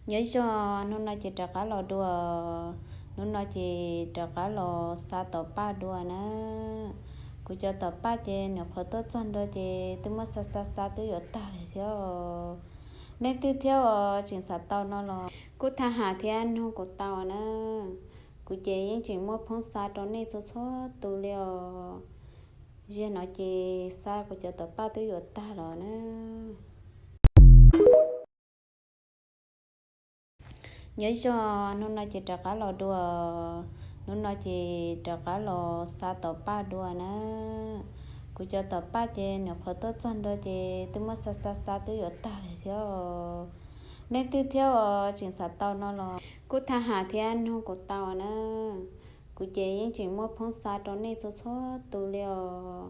Nyob zoo, hnub no ces rov qab los dua, hnub no ces rov qab los xa tom paj dua na. Kuv cov tom paj ces nws qhuav tuaj txog nrho ces twb muab xa xa xa twb yuav tag lawm thiab. Nej twg thiab os tseem xav tau no los kuj thaj ham thiab nug kuv tau na. Kuv ces yeej tseem muaj phoob xa rau nej txhua txhua tus li os. Ziag no ces xa kuv cov tom paj twb yuav tag los na. Nyob zoo, hnub no ces rov qab los dua, hnub no ces rov qab los xa tom paj dua na. Kuv cov tom paj ces nws qhuav tuaj txog nrho ces twb muab xa xa xa twb yuav tag lawm thiab. Nej twg thiab os tseem xav tau no los kuj thaj ham thiab nug kuv tau na. Kuv ces yeej tseem muaj phoob xa rau nej txhua txhua tus li os.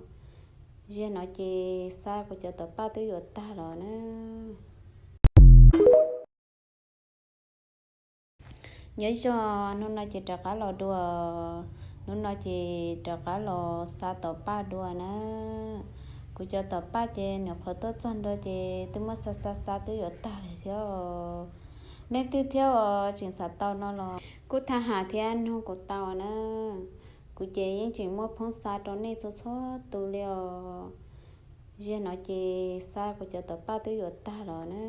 Ziag no ces xa kuv cov tom paj twb yuav tag los na. Nyob zoo, hnub no ces rov qab los dua, hnub no ces rov qab los xa tom paj dua na. Kuv cov tom paj ces nws qhuav tuaj txog nrho ces twb muab xa xa xa twb yuav tag lawm thiab. Nej twg thiab os tseem xav tau no los kuj thaj ham thiab nug kuv tau na. Kuv ces yeej tseem muaj phoob xa rau nej txhua txhua tus li os. Ziag no ces xa kuv cov tom paj twb yuav tag los na.